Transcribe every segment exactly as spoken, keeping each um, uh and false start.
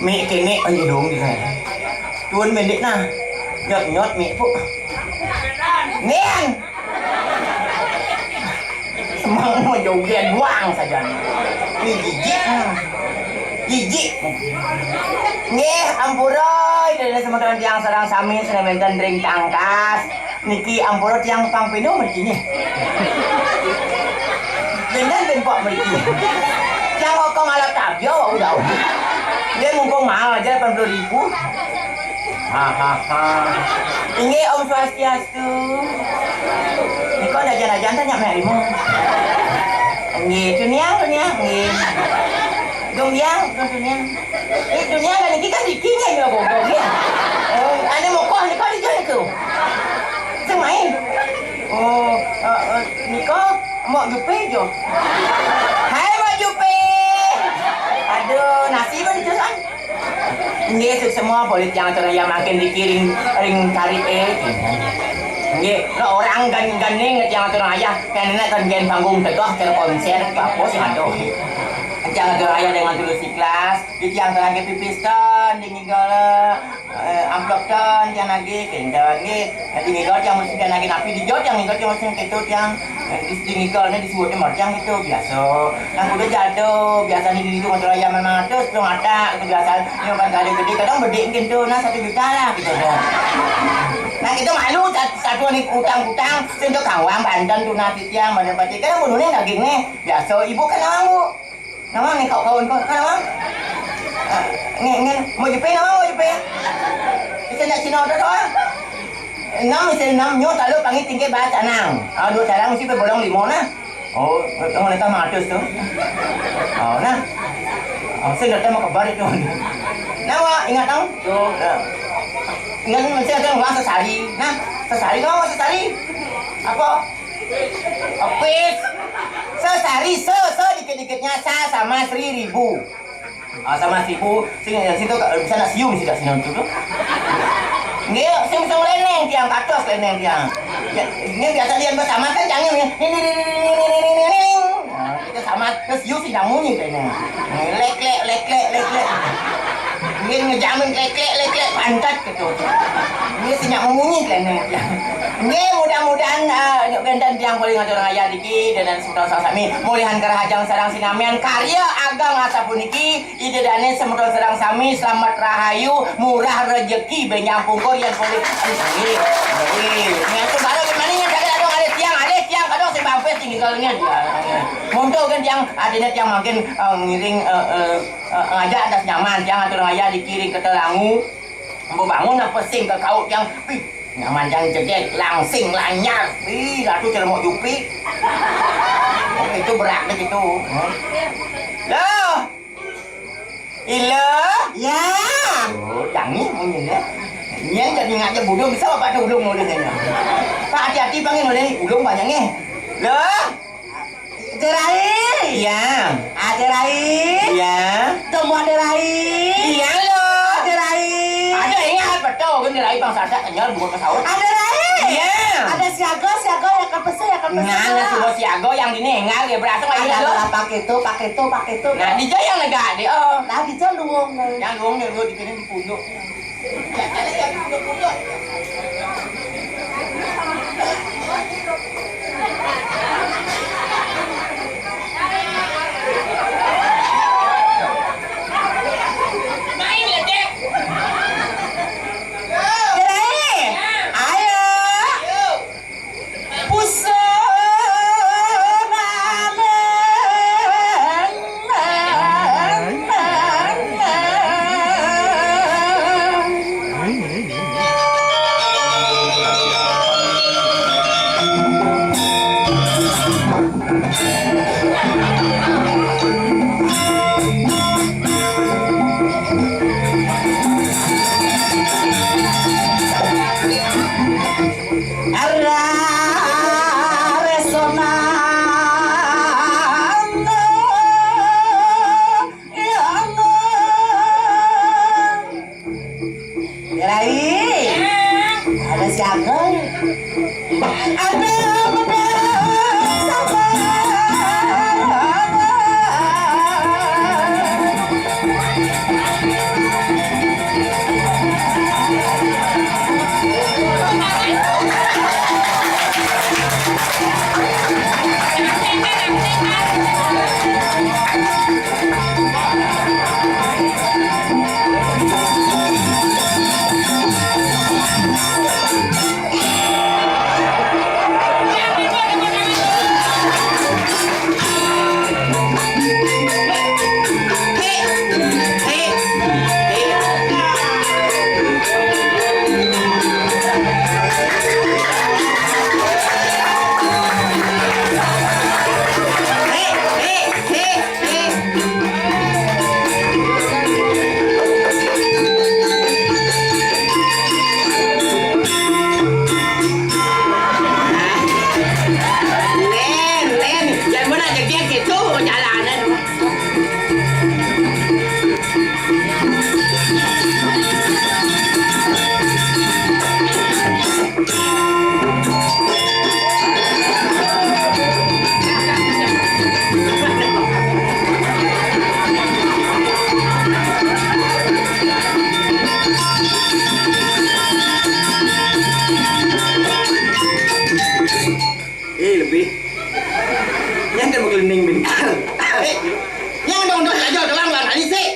Mik kéné, ai, dong di sana. Tuan mendek nah. Nyot-nyot mik, Puk. Nen. Semang mau joget doang saja. Ini jijik. Jijik. Nggih, ampura, ida dané semeton tiang sareng sami sinaminten ring tangkas. Niki ampura tiang pang pindho mriki nggih. Bénten pok mriki. Tiang kok ngalap tabia kok udah. Nggih, mumpung mahal aja delapan puluh ribu. Hahaha. Inggih, Om Swastiastu. Nika ajan-ajan tanya mek lima. Nggih, tuniang, tuniang, nggih. Dung biang, dung tuniang. Eh, tuniang kan niki kan diki nggih, nggih, gogo nggih. Oh, ané mokoh nika dija niku. Sing main. Oh, eh, eh, nika Mbok Jupe jo. Hai, Mbok Jupe. Aduh, nasi pun dijusan. Nggih, suksma polih tiang atur ayah mangkin niki ring, ring kariké. Nggih, lho, orang gan-, gandeng tiang atur ayah, kéné kan gén panggung tegah, cara konser, apa sih, aduh. Tiang atur ayah dengan tulus ikhlas, di tiang tengah pipis ten, di ngigel, eh, amplop ten, tiang nagih, kénten, nggih. Dadi ngiga tiang mesti tiang nagih napi dija tiang ngiga tiang mesti kéto tiang, eh, dis-, dingigané disuwuté marjang kéto biasa. Nah, kudu jatuh, biasané di situ ngatur ayam memang atus, dong ada, kéto biasa. Ini kan kadang gedé, kadang bedik kéto, nah, satu juta lah, kéto dah. Nah, kéto malu, sat-, satu ni utang-utang, sing to kawang, banten, tunas, titiang, banten, pati. Kadang bunuhné dagingné, biasa. Ibu kan nawang, Bu. Nawang nih, kau kawan kau, kan nawang? Ah, nge-, nge-, mau jepé nawang, mau jepé? Bisa nak Cina tu doang. Enam, bisa enam, nyo, talu, panggil tinggi, baca nang. Ah, dua carang, mesti bolong lima nah. Oh, kamu nak sama atus tu. Oh, nah. Oh, saya nak sama kabar itu. Nawang, ingat tau? Tu, nah. Ingat, mesti ada uang sesari. Nah, sesari, kamu sesari? Apa? Apis. Sesari, se, se dikit-dikitnya, sa sama seri ribu. Ah, sama seribu, sing, sing tu, bisa nak sium sih kat sini tu tu. Nggih, sing, sing lénéng tiang, kados lénéng tiang. Ya, ini biasa dia bersama kan jangan ya. Ini, ini, ini. Nah, kita sama, terus sium sih nak munyi lénéng. Nggih, lek, lek, lek, lek, lek, lek. Nggih, ngejamin lek, lek, lek, lek, pantat gitu. Nggih, sing nak munyi lénéng tiang. Nggih, mudah-mudahan, ah, nyuk kénten tiang polih ngatur ayah niki, dan semeton sareng sami, mulihan kerahajang sareng sinamian, karya ageng asapuniki, Ida dané semeton sareng sami, selamat rahayu, murah rejeki, bénjang pungkur yén polih. Nggih, nggih. Nyatu baru gimana nya, jaga ada, ada tiang, ada tiang, kadang sing bampes tinggi kalnya. Monto kan tiang, artinya tiang mangkin, eh, ngiring, eh, eh, eh, ngajak atas nyaman, tiang atur ayah dikiring ke telangu. Mbok bangun apa sing ke kau tiang, wih, nyaman tiang jegég, langsing lanyar. Wih, ratu ceremok jupi. Itu berat deh gitu. Hmm. Loh. Ila? Ya. Oh, jangan munyinya. Nyen jadi ngajak budung, bisa bapak tu ulung nulisnya. Pak, hati-hati panggil nulis, ulung banyak nih. Loh? Aderai. Iya. Aderai. Iya. Temu Aderai. Iya, lo. Aderai. Ada ingat betul kan Aderai bangsa ada kenyal buat ke sahur. Aderai. Iya. Ada siaga, siaga ya kan pesen, ya kan pesen. Nah, nah, suruh siaga yang dini enggak ya berasa kayak ada lo. Pakai itu, pakai itu, pakai itu. Nah, di yang negak deh, oh. Nah, di luung. Yang luung nih, lu dikirim di punduk. Yang ada yang punduk-punduk. Buklening bin. Eh, yang dong dong aja doang, Wan. Tadi sih.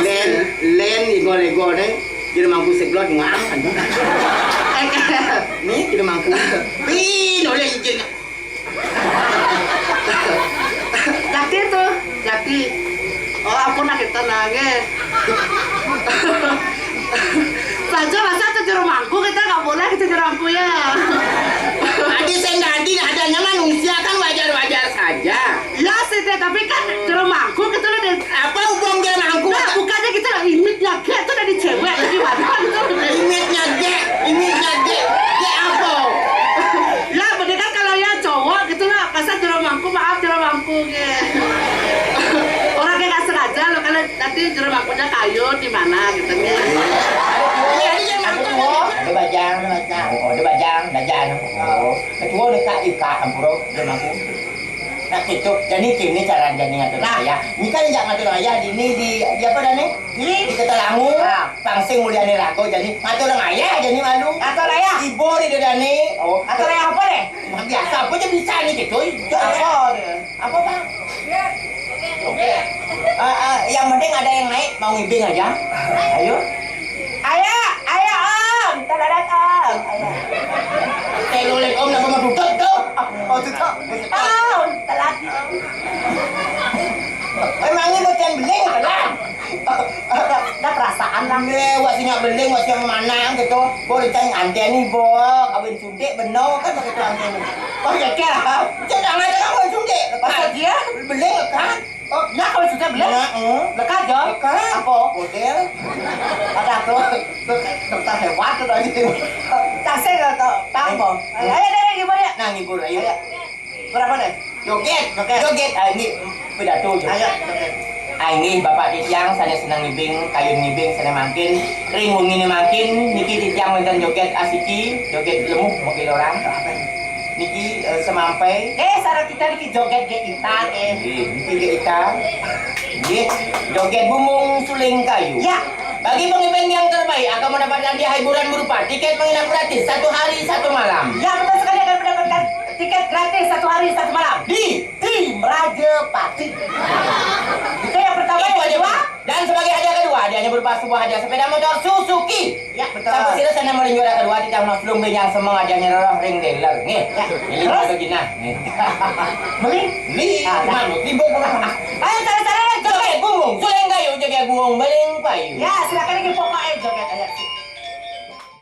Len, len, igo lego deh. Jadi mampu seglot ngang. Nih, jadi mampu. Pin, oleh izin. Jati tuh, jati. Oh, ampun, nah, kita nangis. Saja masa ke jero mangku, kita nggak boleh ke jero mangku ya. Adi sing dadi, adanya manusia kan wajar-wajar saja. Iya sih, Teh, tapi kan jero mangku kita udah di... Apa hubung jero mangku? Nah, bukannya kita udah imitnya, kayak tuh udah di cewek, gimana gitu? Imitnya gek, imitnya gek, gek apa? Ya, mendingan kalau ya cowok gitu lah, masa jero mangku, maaf, jero mangku, gitu. Orang kayak nggak sengaja loh, kalau nanti jero mangkunya kayu di mana gitu, gitu. Iya, iya, iya, mangku. Ada bajang, ada bajang. Oh, ada bajang, bajang. Oh, ketua udah tak ikat, ampuro, jero mangku. Nah, gitu. Jadi, gini cara jadi ngatur ayah. Ini kan jak ngatur ayah di ini, di, di apa dah ni? Di Ketelangu. Ah. Pangsing mulia ni rago, jadi ngatur orang ayah, jadi malu. Ngatur ayah? Ibu di dia ni. Oh. Ngatur ayah apa ni? Biasa apa je bisa ni gitu. Apa dia? Apa, Bang? Oke. Ah, ah, yang penting ada yang naik, mau ngibing aja. Ayo. Ayah, ayah, Om. Tolong datang, Om. Ayah. Saya lolek, Om, nak mau tutup tu? Oh, tutup. Om, telat, Om. Emangnya bukan beling, telat? Dah perasaan lah. Nih, wak sinyak beling, wak sinyak memanang gitu. Boleh cari anten ni, Bok. Kawin suntik, benar kan pakai tu anten ni. Oh, ya, kah? Jangan ada kawin suntik. Lepas dia? Beling kan? Oh, ya, kalau sudah beling. Ya, eh. Lekat, Jo? Lekat. Apa? Model. Ada tu. Dokter hewan tu tadi. Tasik ke, Tok? Tampo. Ayo, ayo, ayo, ngibur ya. Nah, ngibur, ayo. Ayo. Berapa deh? Joget. Joget. Joget. Ah, ini pidato, Jo. Ayo, joget. Ah, ini Bapak Titiang, sana senang ngibing, kayun ngibing, sana mangkin. Ring wengi ni mangkin, niki Titiang wonten joget asiki, joget lemuh, mokil orang. Niki, eh, semampai. Eh, sareng kita niki joget gek kita, eh. Nggih, niki gek kita. Nggih, joget bumbung suling kayu. Ya. Bagi pengibing yang terbaik akan mendapatkan hadiah hiburan berupa tiket menginap gratis satu hari satu malam. Ya, betul sekali, akan mendapatkan tiket gratis satu hari satu malam. Di Tim Raja Pati. Itu yang pertama, itu yang kedua. Dan sebagai hadiah kedua, hadiahnya berupa sebuah hadiah sepeda motor Suzuki. Ya, betul. Sampai sini saya mau juara kedua, tidak mau belum yang semua hadiahnya roh ring dealer. Nih. Ya. Ini terus? Lagi nah. Nih. Beli? Beli. Ah, cuma nah. Dua ribu kurang. Ayo, cari-cari lagi. Joget bumbung, suling kayu, joget bumbung, beling payu. Ya, silakan lagi pokok.